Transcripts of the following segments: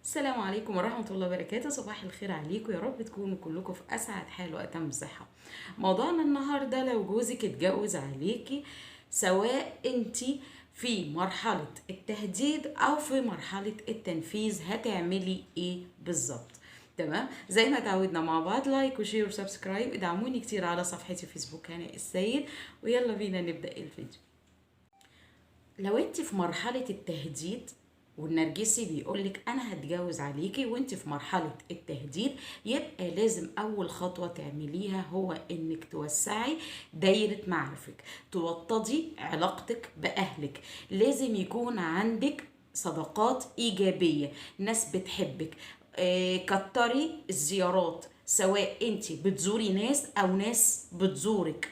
السلام عليكم ورحمة الله وبركاته. صباح الخير عليكم، يا رب تكونوا كلكم في أسعد حال وأتم صحة. موضوعنا النهاردة لو جوزك اتجوز عليكي، سواء انتي في مرحلة التهديد أو في مرحلة التنفيذ، هتعملي ايه بالظبط؟ تمام، زي ما تعودنا مع بعض، like و share و subscribe، ادعموني كتير على صفحتي فيسبوك هناء السيد. ويلا بينا نبدأ الفيديو. لو انت في مرحلة التهديد والنرجسي بيقولك انا هتجوز عليكي وانت في مرحلة التهديد، يبقى لازم اول خطوة تعمليها هو انك توسعي دايرة معارفك، توطدي علاقتك باهلك. لازم يكون عندك صداقات ايجابية، ناس بتحبك. كتري الزيارات، سواء انت بتزوري ناس او ناس بتزورك.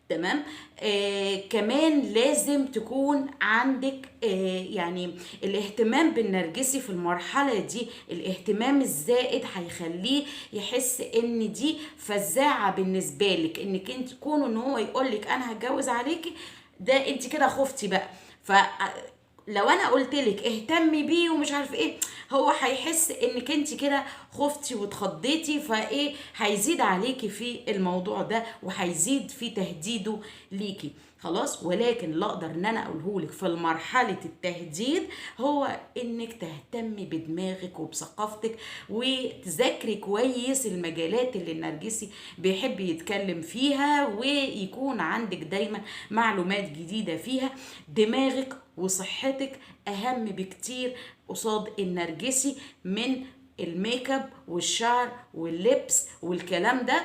تمام. كمان لازم تكون عندك يعني الاهتمام بالنرجسي في المرحلة دي. الاهتمام الزائد هيخليه يحس ان دي فزاعة بالنسبة لك، انك انت تكونوا ان هو يقولك انا هتجوز عليكي، ده انت كده خفتي بقى. فلو انا قلت لك اهتمي بيه ومش عارف ايه، هو هيحس انك انت كده خفتي واتخضيتي، فايه هيزيد عليكي في الموضوع ده وهيزيد في تهديده ليكي. خلاص. ولكن اللي اقدر ان انا اقوله لك في مرحلة التهديد هو انك تهتمي بدماغك وبثقافتك، وتذاكري كويس المجالات اللي النرجسي بيحب يتكلم فيها، ويكون عندك دايما معلومات جديدة فيها. دماغك وصحتك اهم بكتير قصاد النرجسي من الميك اب والشعر واللبس والكلام ده،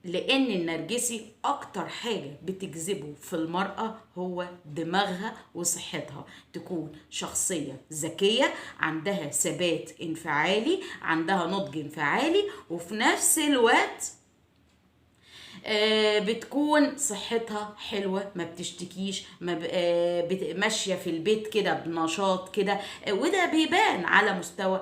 لان النرجسي اكتر حاجة بتجذبه في المرأة هو دماغها وصحتها. تكون شخصية ذكية، عندها ثبات انفعالي، عندها نضج انفعالي، وفي نفس الوقت بتكون صحتها حلوة، ما بتشتكيش، ما ماشية في البيت كده بنشاط كده، وده بيبان على مستوى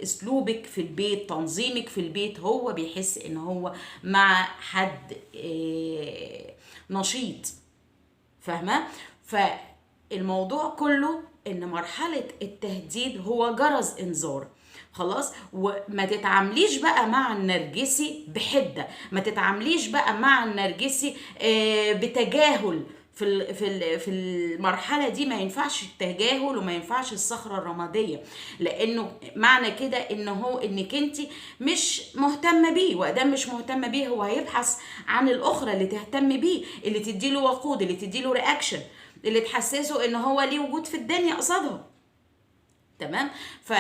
اسلوبك في البيت، تنظيمك في البيت. هو بيحس ان هو مع حد نشيط، فاهمة؟ فالموضوع كله ان مرحلة التهديد هو جرس انذار. خلاص. وما تتعامليش بقى مع النرجسي بحدة، ما تتعامليش بقى مع النرجسي بتجاهل. في المرحلة دي ما ينفعش التجاهل وما ينفعش الصخرة الرمادية، لأنه معنى كده إنك أنت مش مهتمة بيه، وأدام مش مهتمة بيه هو هيبحث عن الأخرى اللي تهتم بيه، اللي تديله وقود، اللي تديله reaction، اللي تحسسه إن هو ليه وجود في الدنيا قصادها. تمام. ف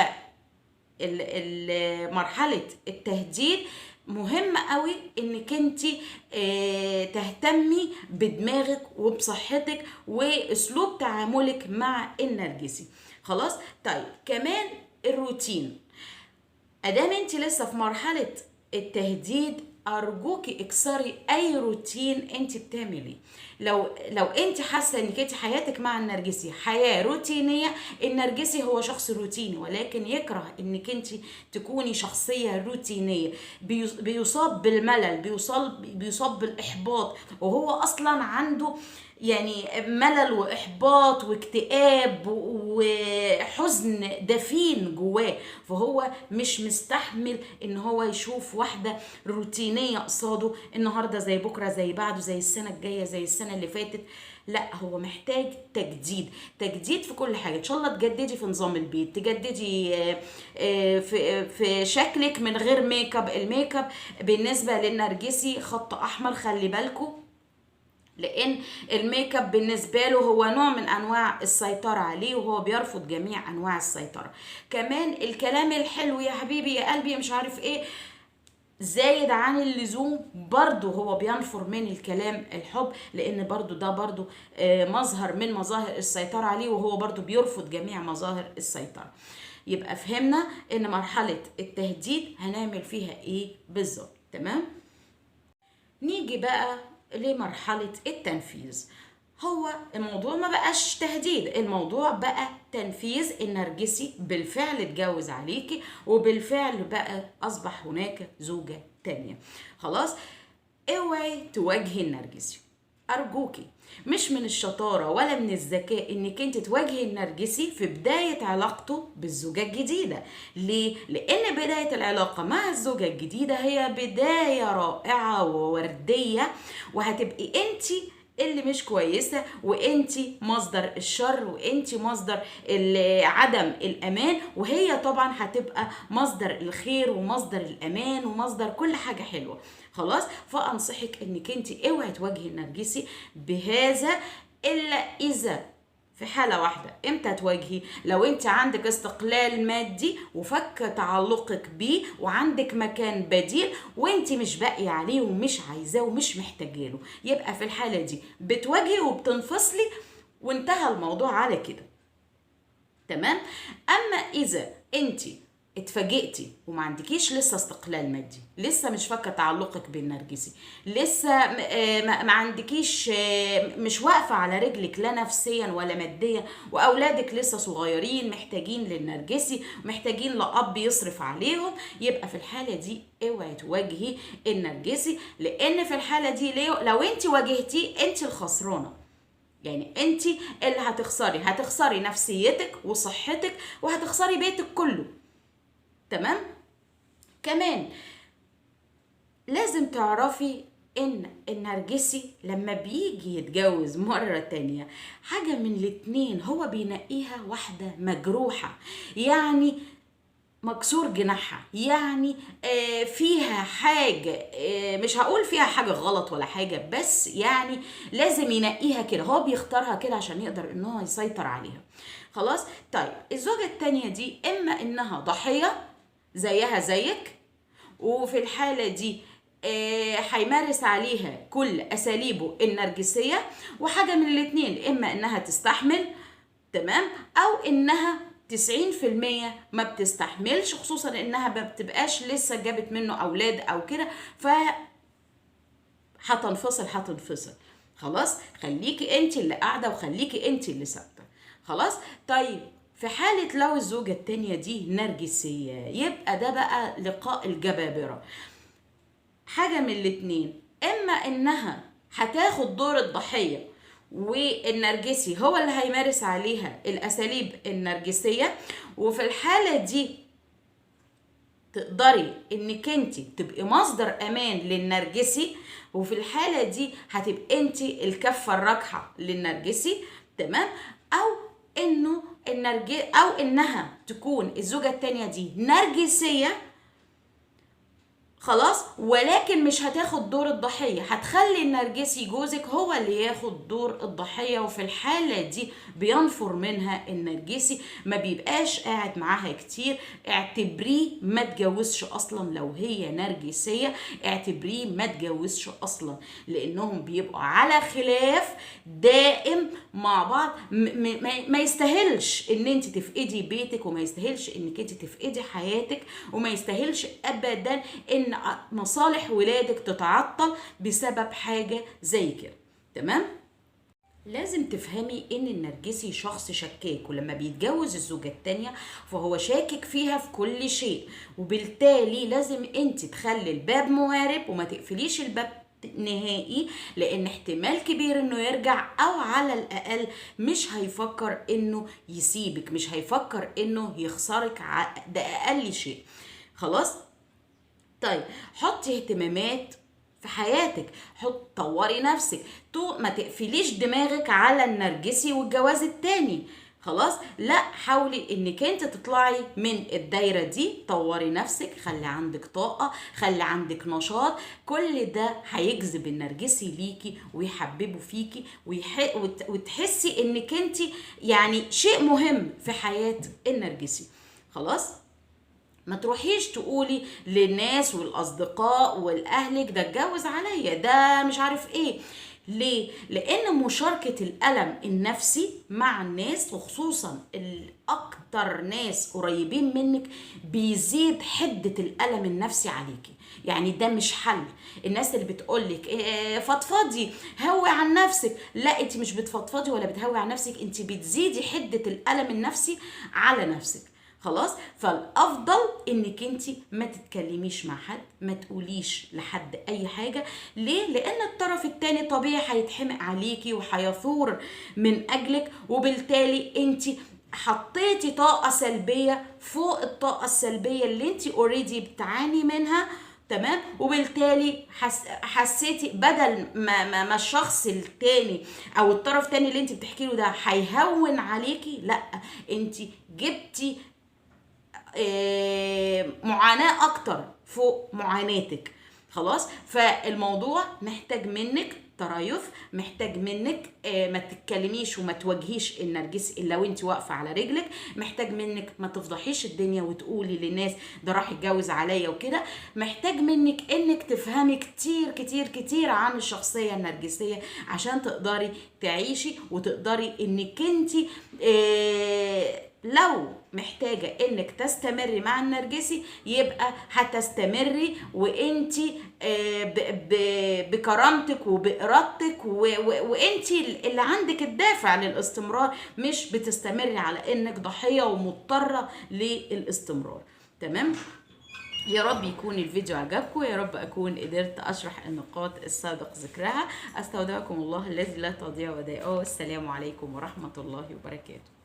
مرحلة التهديد مهم قوي انك انت تهتمي بدماغك وبصحتك واسلوب تعاملك مع النرجسي. خلاص. طيب كمان الروتين، ادام انت لسه في مرحلة التهديد ارجوكي اكسري اي روتين انت بتعمليه. لو انت حاسه انك انت حياتك مع النرجسي حياة روتينيه، النرجسي هو شخص روتيني ولكن يكره انك انت تكوني شخصية روتينيه، بيصاب بالملل، بيصاب بالاحباط، وهو اصلا عنده يعني ملل واحباط واكتئاب وحزن دفين جواه، فهو مش مستحمل ان هو يشوف واحدة روتينيه قصاده النهارده زي بكره زي بعده زي السنة الجاية زي السنة اللي فاتت. لا، هو محتاج تجديد، تجديد في كل حاجة. ان شاء الله تجددي في نظام البيت، تجددي في شكلك من غير make up. ال make up بالنسبة للنرجسي خط احمر، خلي بالكم، لان ال make up بالنسبة له هو نوع من انواع السيطرة عليه، وهو بيرفض جميع انواع السيطرة. كمان الكلام الحلو يا حبيبي يا قلبي مش عارف ايه زايد عن اللزوم، برضو هو بينفر من الكلام الحب، لان برضو ده برضو مظهر من مظاهر السيطرة عليه، وهو برضو بيرفض جميع مظاهر السيطرة. يبقى فهمنا ان مرحلة التهديد هنعمل فيها ايه بالظبط. تمام. نيجي بقى لمرحلة التنفيذ. هو الموضوع ما بقاش تهديد، الموضوع بقى تنفيذ. النرجسي بالفعل اتجوز عليكي، وبالفعل بقى أصبح هناك زوجة تانية. خلاص. اوعي تواجهي النرجسي، أرجوكي مش من الشطارة ولا من الذكاء إنك انت تواجهي النرجسي في بداية علاقته بالزوجة الجديدة. ليه؟ لأن بداية العلاقة مع الزوجة الجديدة هي بداية رائعة ووردية، وهتبقي انت اللي مش كويسة، وانت مصدر الشر، وانت مصدر عدم الأمان، وهي طبعا هتبقى مصدر الخير ومصدر الأمان ومصدر كل حاجة حلوة. خلاص؟ فأنصحك انك انت اوعي تواجهي النرجسي بهذا إلا إذا في حالة واحدة. امتى تواجهي؟ لو انت عندك استقلال مادي وفك تعلقك بيه وعندك مكان بديل وانت مش باقية عليه ومش عايزاه ومش محتاجاله، يبقى في الحالة دي بتواجهي وبتنفصلي وانتهى الموضوع على كده. تمام؟ اما اذا انت اتفاجئتي وما عندكيش لسه استقلال مادي، لسه مش فاكه تعلقك بالنرجسي، لسه ما عندكيش، مش واقفة على رجلك لا نفسيا ولا ماديا، واولادك لسه صغيرين محتاجين للنرجسي، محتاجين لاب يصرف عليهم، يبقى في الحالة دي اوعي تواجهي النرجسي، لان في الحالة دي لو انت واجهتيه انت الخسرانه. يعني انت اللي هتخسري، هتخسري نفسيتك وصحتك وهتخسري بيتك كله. تمام؟ كمان لازم تعرفي ان النرجسي لما بيجي يتجوز مرة تانية حاجة من الاتنين هو بينقيها، واحدة مجروحة يعني مكسور جناحها، يعني فيها حاجة، مش هقول فيها حاجة غلط ولا حاجة، بس يعني لازم ينقيها كده، هو بيختارها كده عشان يقدر ان هو يسيطر عليها. خلاص؟ طيب الزوجة التانية دي اما انها ضحية زيها زيك، وفي الحالة دي هيمارس عليها كل اساليبه النرجسية، وحاجة من الاتنين، اما انها تستحمل، تمام، او انها 90% ما بتستحملش، خصوصا انها ما بتبقاش لسه جابت منه اولاد او كده، ف هتنفصل. خلاص؟ خليكي انت اللي قاعدة وخليكي انت اللي ثابتة. خلاص؟ طيب في حالة لو الزوجة التانية دي نرجسية، يبقى ده بقى لقاء الجبابرة. حاجة من الاتنين، اما انها هتاخد دور الضحية والنرجسي هو اللي هيمارس عليها الأساليب النرجسية، وفي الحالة دي تقدري انك انت تبقي مصدر امان للنرجسي، وفي الحالة دي هتبقي انت الكفة الراجحة للنرجسي. تمام؟ او انه او انها تكون الزوجة التانية دي نرجسية، خلاص، ولكن مش هتاخد دور الضحية، هتخلي النرجسي جوزك هو اللي ياخد دور الضحية، وفي الحالة دي بينفر منها النرجسي، ما بيبقاش قاعد معاها كتير. اعتبريه ما تجوزش اصلا، لو هي نرجسية اعتبريه ما تجوزش اصلا، لانهم بيبقوا على خلاف دائم مع بعض. ما يستاهلش ان انت تفقدي بيتك، وما يستاهلش انك انت تفقدي حياتك، وما يستاهلش ابدا ان مصالح ولادك تتعطل بسبب حاجة زي كده. تمام؟ لازم تفهمي ان النرجسي شخص شكاك، ولما بيتجوز الزوجة التانية فهو شاكك فيها في كل شيء، وبالتالي لازم انت تخلي الباب موارب وما تقفليش الباب نهائي، لان احتمال كبير انه يرجع، او على الاقل مش هيفكر انه يسيبك، مش هيفكر انه يخسرك، ده اقل شيء. خلاص؟ طيب حطي اهتمامات في حياتك، طوري نفسك، ما تقفليش دماغك على النرجسي والجواز التاني. خلاص؟ لا، حاولي انك انت تطلعي من الدايرة دي، طوري نفسك، خلي عندك طاقة، خلي عندك نشاط، كل ده هيجذب النرجسي ليكي ويحببه فيكي وتحسي انك انت يعني شيء مهم في حياة النرجسي. خلاص؟ ما تروحيش تقولي للناس والاصدقاء والاهلك ده اتجوز عليا، ده مش عارف ايه. ليه؟ لان مشاركة الالم النفسي مع الناس، وخصوصا الاكتر ناس قريبين منك، بيزيد حدة الالم النفسي عليكي. يعني ده مش حل. الناس اللي بتقولك إيه فضفضي، هوي عن نفسك، لا، انت مش بتفضفضي ولا بتهوي عن نفسك، انت بتزيدي حدة الالم النفسي على نفسك. خلاص. فالافضل انك انت ما تتكلميش مع حد، ما تقوليش لحد اي حاجة. ليه؟ لان الطرف التاني طبيعي هيتحمق عليكي وهيثور من اجلك، وبالتالي انت حطيتي طاقة سلبية فوق الطاقة السلبية اللي انت already بتعاني منها، تمام. وبالتالي حسيتي بدل ما الشخص التاني او الطرف التاني اللي انت بتحكي له ده هيهون عليكي، لا، انت جبتي معاناة اكتر فوق معاناتك، خلاص. فالموضوع محتاج منك تريث، محتاج منك ما تتكلميش وما تواجهيش النرجسي الا وانت واقفة على رجلك، محتاج منك ما تفضحيش الدنيا وتقولي للناس ده راح يتجوز عليا وكده، محتاج منك انك تفهمي كتير كتير كتير عن الشخصية النرجسية عشان تقدري تعيشي، وتقدري انك انت لو محتاجة انك تستمري مع النرجسي يبقى هتستمري وانتي بكرامتك وبإرادتك، وانتي اللي عندك الدافع للاستمرار، مش بتستمري على انك ضحية ومضطرة للاستمرار، تمام. يا رب يكون الفيديو عجبكم، يا رب اكون قدرت اشرح النقاط السابق ذكرها. استودعكم الله الذي لا تضيع ودائعه، والسلام عليكم ورحمة الله وبركاته.